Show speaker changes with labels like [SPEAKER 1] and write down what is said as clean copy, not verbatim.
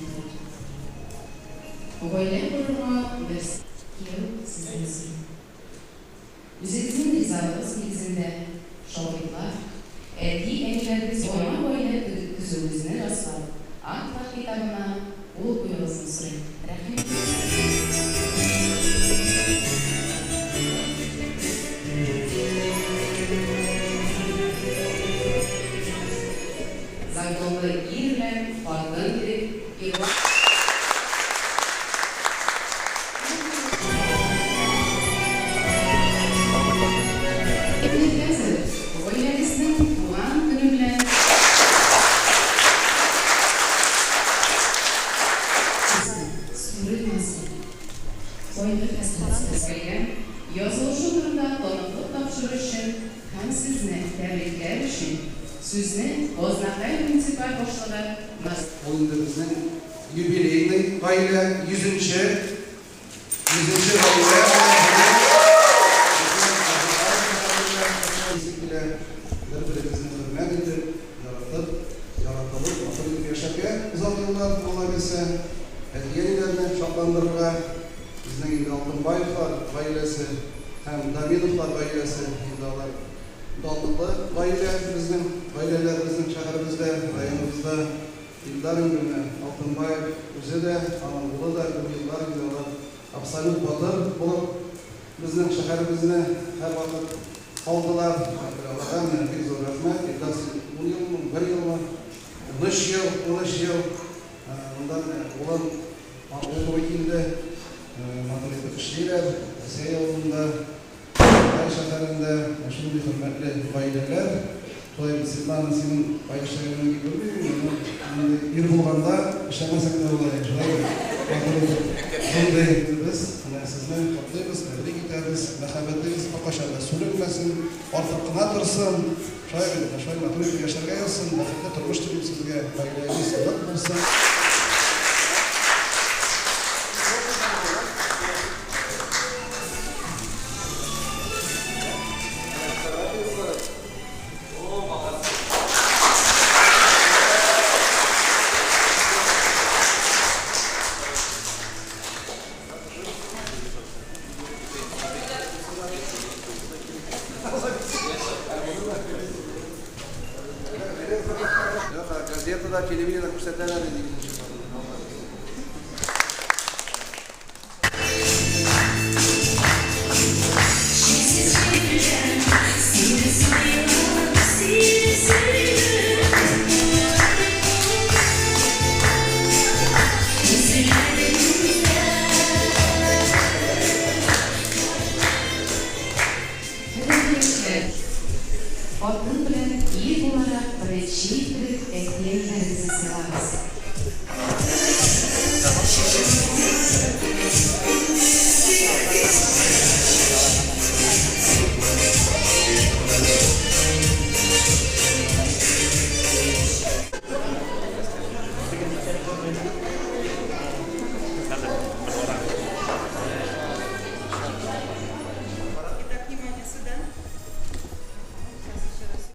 [SPEAKER 1] торыр. Гаилә корырга без кияү сездән сорыйм. Үзегезнең ризалыгыз нигезендә, шаһитлар, әти-әниләрегез яңа гаилә төзүегезне раслап, актлар китабына кул куюыгызны сорыйм. Рәхим итегез. Законлы ир белән хатын дип игълан. Әйе, хәзер гаиләгезнең туган көне белән Сүрелмәсен, кайгы-хәсрәт Сезгә язылышу турында таныклык тапшыру өчен һәм сезне тәбрикләр өчен сүзне Азнакай муниципаль башлыгы Маз.
[SPEAKER 2] Ул инде безнең юбилейный гаилә, йөзенче, йөзенче гаилә безнең Азнакай шәһәрендә яшисе килә. Бер-берегезне хөрмәт итеп, яратып, яратылып, матур итеп яшәргә озак еллар, Алла бирсә, әти-әниләрне шатландырырга. Безнең инде Алтынбаевлар гаиләсе һәм Даминовлар гаиләсе, инде алар данлыклы гаилә, безнең гаиләләр безнең шәһәребездә, районыбызда. Илдар инде менә Алтынбаев үзе дә, аның улы да күп еллар инде алар абсолют батыр булып безнең шәһәребезне һәрвакыт калдылар. Аларга менә бик зур рәхмәт. Илдар, син ун елмы, унбер елмы, 13 ел, 13 ел монда менә улың, улы бит инде, матур итеп эшлиләр, Рәсәй авылында. Алтай шәһәрендә шундый хөрмәтле гаиләләр. Шулай бит, Светлана, синең кай эшләгәнеңне бик белмим инде, но мондый ир булганда эшләмәсәң дә була инде, шулай бит? Матур итеп шундый без менә сезне котлыйбыз, тәбрик итәбез. Мәхәббәтегез беркайчан да сүрелмәсен, артып кына торсын. Шулай бит, менә шулай матур итеп яшәргә язсын, бәхетле тормыш телим сезгә, гаиләгез нык булсын.